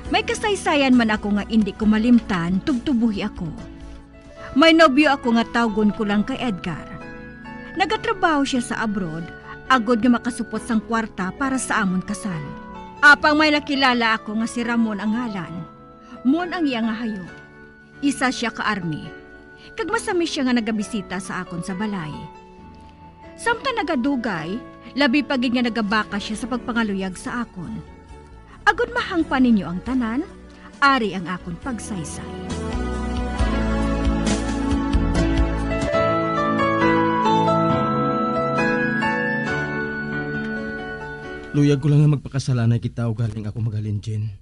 May kasaysayan man ako nga indi ko malimtan, tubtob buhi ako. May nobyo ako nga tawgon ko lang kay Edgar. Nagatrabaho sia sa abroad, agod nga makasupot sang kwarta para sa amon kasal. Apang may nakilala ako nga si Ramon ang ngalan. Mon ang iya nga hayo. Isa sia ka army, kag masami sia nga nagabisita sa akon sa balay. Samtang nagadugay, labi pa gid nga nagabaka sia sa pagpangaluyag sa akon. Agod mahangpan ninyo ang tanan, ari ang akon pagsaysay. Luyag ko lang nga magpakasal anay kita ugaling ako maghalin, Jen.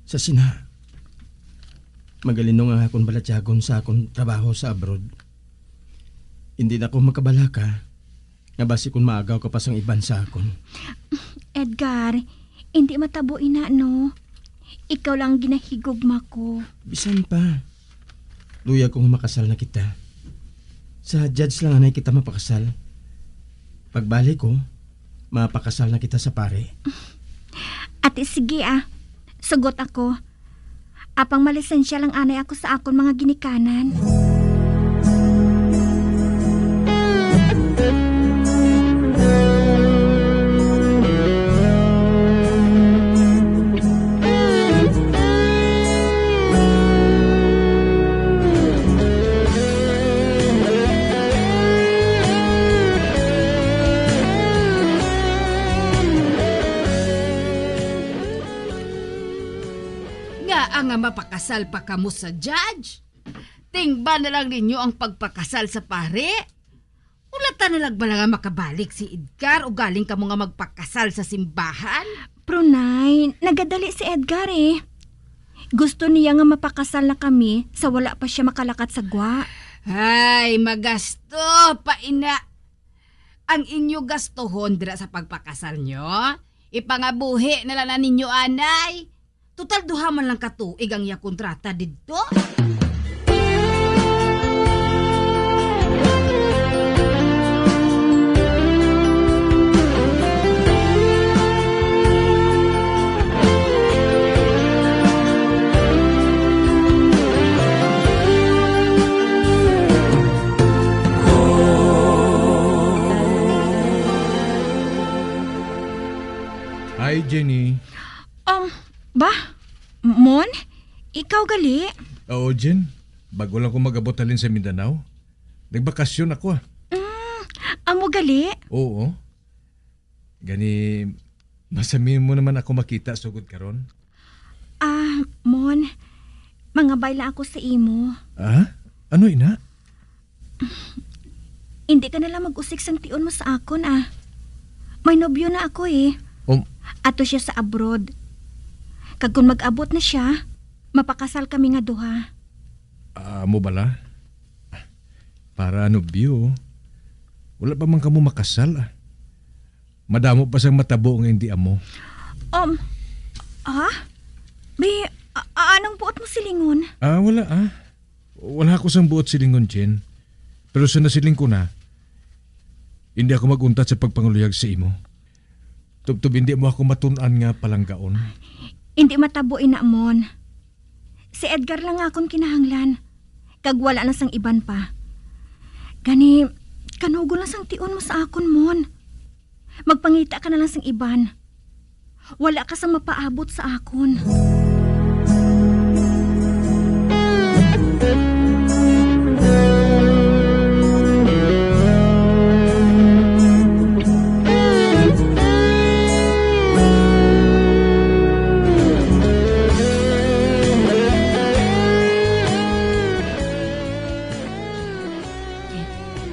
Sa sina, magalino nga akon balatyagon sa akon trabaho sa abroad. Hindi na ko makabalaka nga basi kun maagaw ka pa sang iban sa akon. Edgar, hindi matabo ina, no? Ikaw lang ang ginahigugma ko. Bisan pa, luyag ko nga makasal na kita. Sa judge lang anay kita mapakasal. Pagbalik ko, mapakasal na kita sa pare. Ati, sige, ah. Sugot ako. Apang malisensya lang anay ako sa akon mga ginikanan. Nga nga mapakasal pa kamo sa judge? Tingba na lang ninyo ang pagpakasal sa pare. Wala ta na lang bala nga makabalik si Edgar ugaling kamo nga magpakasal sa simbahan? Pero, Nay, nagadali si Edgar, eh. Gusto niya nga mapakasal na kami sa wala pa sia makalakat sa gwa. Ay, magasto pa ina. Ang inyo gastuhon dira sa pagpakasal nyo, ipangabuhi na lang na ninyo anay. Total, duha man lang ka tuig ang iya kontrata didto. Hi, Jenny. Um, ba? Mon? Ikaw gali? Oo, Jen. Bago lang ko mag-abot halin sa Mindanao. Nagbakasyon ako, ah. Mm, amo gali? Oo. Gani, masami mo naman ako makita sugod karon. Ah, Mon, mangabay lang ako sa imo. Ah? Ano ina? Hindi ka na lang mag-usik sang tion mo sa akon, ah. May nobyo na ako, eh. Um, Ato siya sa abroad. Kag kung mag-abot na siya, mapakasal kami nga duha. Ah, amo bala? Para nobyo, wala pa man kamo makasal, ah. Madamo pa sang matabo nga hindi amo. Um, ah? Bi, a-, a-, anong buot mo silingon? Ah, wala, ah. Wala ako sang buot silingon, Jen. Pero sa nasiling ko na, hindi ako mag-untat sa pagpangaluyag sa imo. Tubtob hindi mo ako matun-an nga palanggaon. Hindi matabo ina, Mon. Si Edgar lang nga akon kinahanglan. Kag wala na sang iban pa. Gani, kanugon lang sang tion mo sa akon, Mon. Magpangita ka na lang sang iban. Wala ka sang mapaabot sa akon.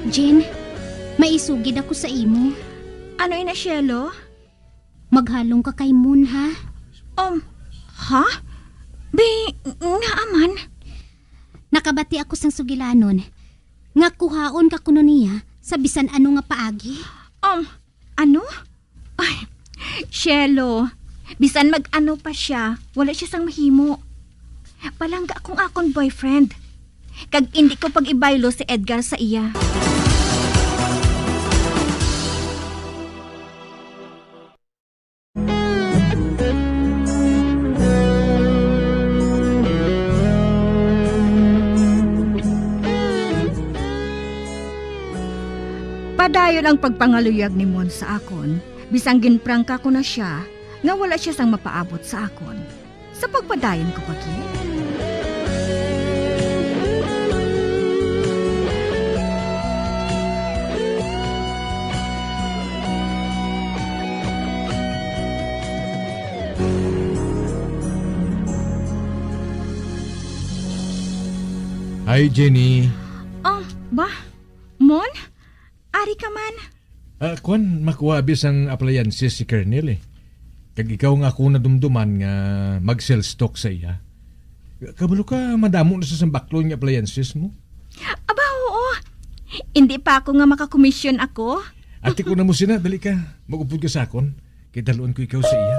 Jen, may isugid ako sa imo. Ano ina, Shelo? Maghalong ka kay Moon, ha? Um, ha? Bi, ngaa man? Nakabati ako sang sugilanon nga kuhaon ka kuno niya sa bisan ano nga paagi. Um, ano? Ay, Shelo, bisan mag-ano pa siya, wala siya sang mahimo. Palangga akong akon boyfriend. Kag indi ko pag-ibaylo si Edgar sa iya. Padayon ang pagpangaluyag ni Mon sa akon, bisan ginprangka ko na sia nga wala sia sang mapaabot sa akon. Sa pagpadayon ko pa gid. Hi, Jenny. Oh, ba? Mon? Ari ka man. Ah, kwan, makuha abi sang appliances si Colonel, eh. Kag ikaw nga ako nadumduman nga mag-sales talk sa iya. Kabalo ka, madamo na sa sang baklon nga appliances mo. Aba, oo. Hindi pa ako nga makakomisyon ako. Ate ko na mo sina, dali ka. Mag-upod ka sa akon. Kay dalon ko ikaw sa iya.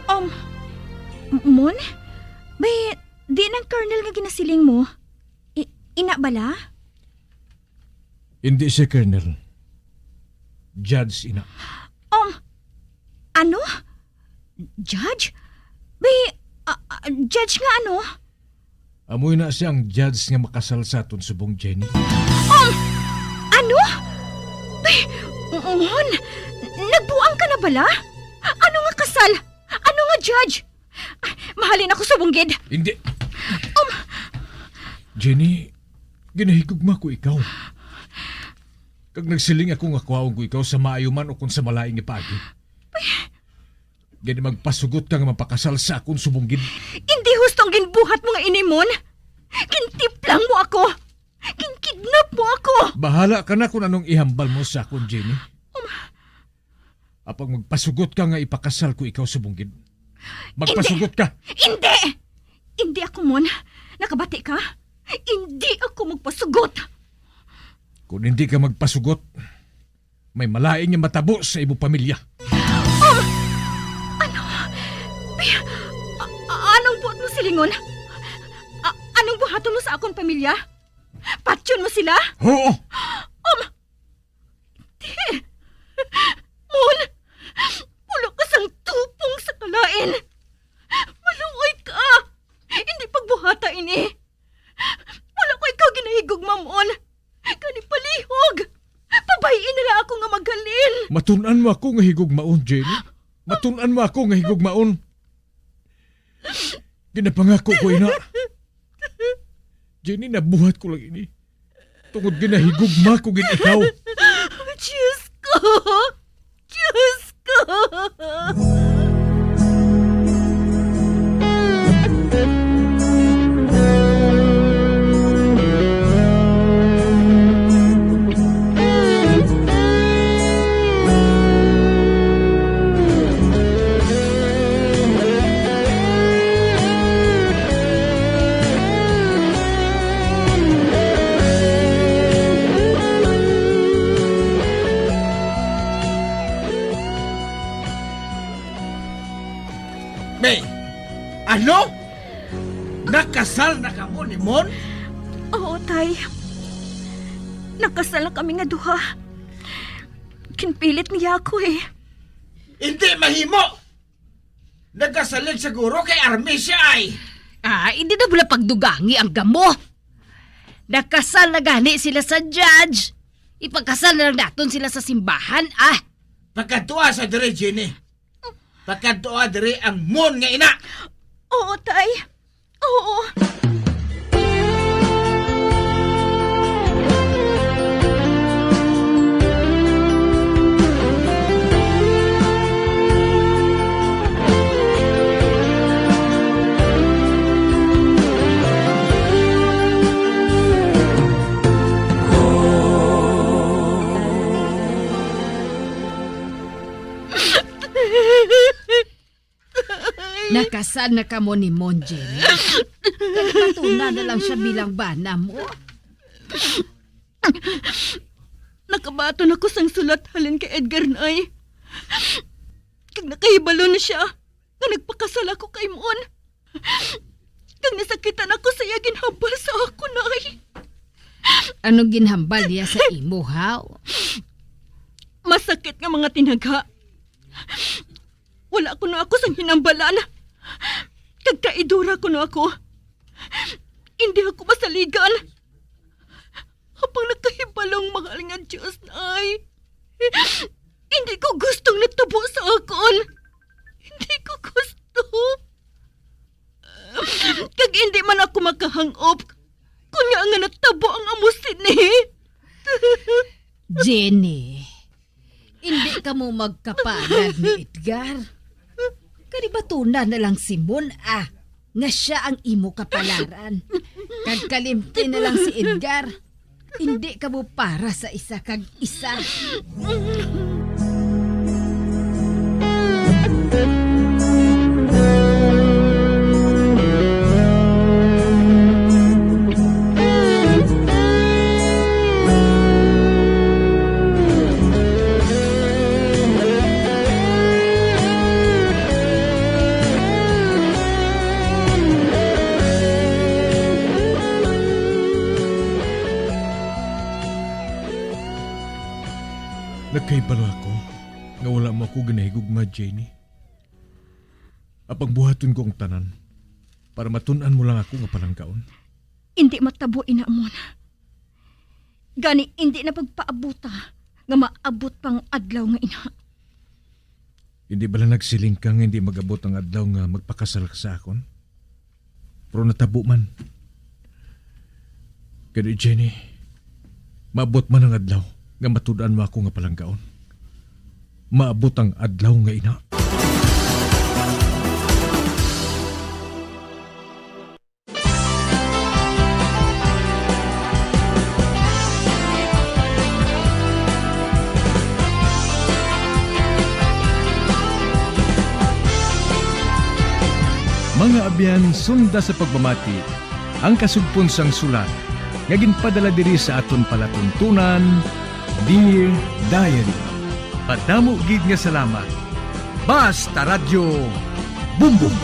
Um, M-, Mon? Bay, di nang Colonel nga ginasiling mo? I-, ina bala? Hindi siya Colonel. Judge ina. Um, ano? Judge? Bay, ah, ah, judge nga ano? Amo na siya ang judge nga makasal sa aton subong, Jenny. Um, ano? Bay, Mon, nagbuang ka na bala? Ano nga kasal? Ano nga judge? Ah, mahalin ako subong gid. Hindi. Um, Jenny, ginahigugma ko ikaw. Kag nagsiling ako nga kuhaon ko ikaw sa maayo man o kung sa malain nga paagi. Gani magpasugot ka nga mapakasal sa akon subong gid. Hindi husto ang ginbuhat mo nga ini, Mon. Gintiplang mo ako. Ginkidnap mo ako. Bahala ka na kung anong ihambal mo sa akon, Jenny. Apang magpasugot ka nga ipakasal ko ikaw subong gid. Magpasugot ka. Hindi! Hindi ako, Mon. Nakabati ka? Hindi ako magpasugot. Kung hindi ka magpasugot, may malain nga matabo sa imo pamilya. Um, ano? Bi-, a-, a-, anong buot mo silingon? A-, anong buhaton mo sa akon pamilya? Patyon mo sila? Oo. Um, Ti! Mon! Pulo ka sang tupong sa kalain! Maluoy ka! Hindi pagbuhata ini! Wala ko ikaw ginahigugma, Mon! Gani palihog! Pabay-i na lang ako nga maghalin! Matun-an mo ako nga higugmaon, Jenny. Matun-an mo ako nga higugmaon. Ginapangako ko, ina. Jenny, nabuhat ko lang ini. Tungod ginahigugma ko gid ikaw. Diyos ko! Diyos ko! May, ano? Nakasal na kamo ni Mon? Oo, tay. Nakasal na kami nga duha. Ginpilit niya ako, eh. Hindi mahimo! Nagasalig siguro kay Armisia ay. Ah, hindi na bala pagdugangi ang gamo. Nakasal na gani sila sa judge. Ipakasal na lang naton sila sa simbahan, ah. Pagkadtua sa diri, Jenny. Pagkadtua diri ang Mon nga ina. Oo, tay. Oo. Nakasal na kamo ni Mon, Jenny. Kag batuna na lang siya bilang bana mo. Nakabaton ako sang sulat halin kay Edgar, Nay. Kag nakahibalo na siya nga nagpakasal ako kay Mon. Kag nasakitan ako sa iya ginhambal sa akon, Nay. Ano ginhambal niya sa imo, haw? Masakit nga mga tinagha. Wala kuno ako sang hinambalan. Kag traidora kuno ako. Hindi ako masaligan. Apang nakahibalong mahal nga Dios, Nay. Hindi ko gustong natabo sa akon. Hindi ko gusto. Kag hindi man ako makahangop kun nga nga natabo ang amo sini. Jenny, hindi ka mo magkapalad ni Edgar. Kani batuna na lang si Mon, ah, nga siya ang imo kapalaran. Kag kalimti na lang si Edgar. Hindi ka mo para sa isa kag isa. Nagkahibalo ako nga wala mo ako ginahigugma, Jenny. Apang buhaton ko ang tanan para matun-an mo lang ako nga palanggaon. Indi matabo ina, Mon. Gani, indi na pagpaabota nga maabot pa ang adlaw nga ina. Hindi bala nagsiling ka nga hindi mag-abot ang adlaw nga magpakasal ka sa akon? Pero natabo man. Gani, Jenny, maabot man ang adlaw nga matud-an mo ako nga palanggaon. Maabot ang adlaw nga ina. Mga abyan, sunda sa pagpamati ang kasugpon sang sulat nga ginpadala diri sa aton palatuntunan, Dear Diary. Madamo gid nga salamat. Basta Radyo Bumbong.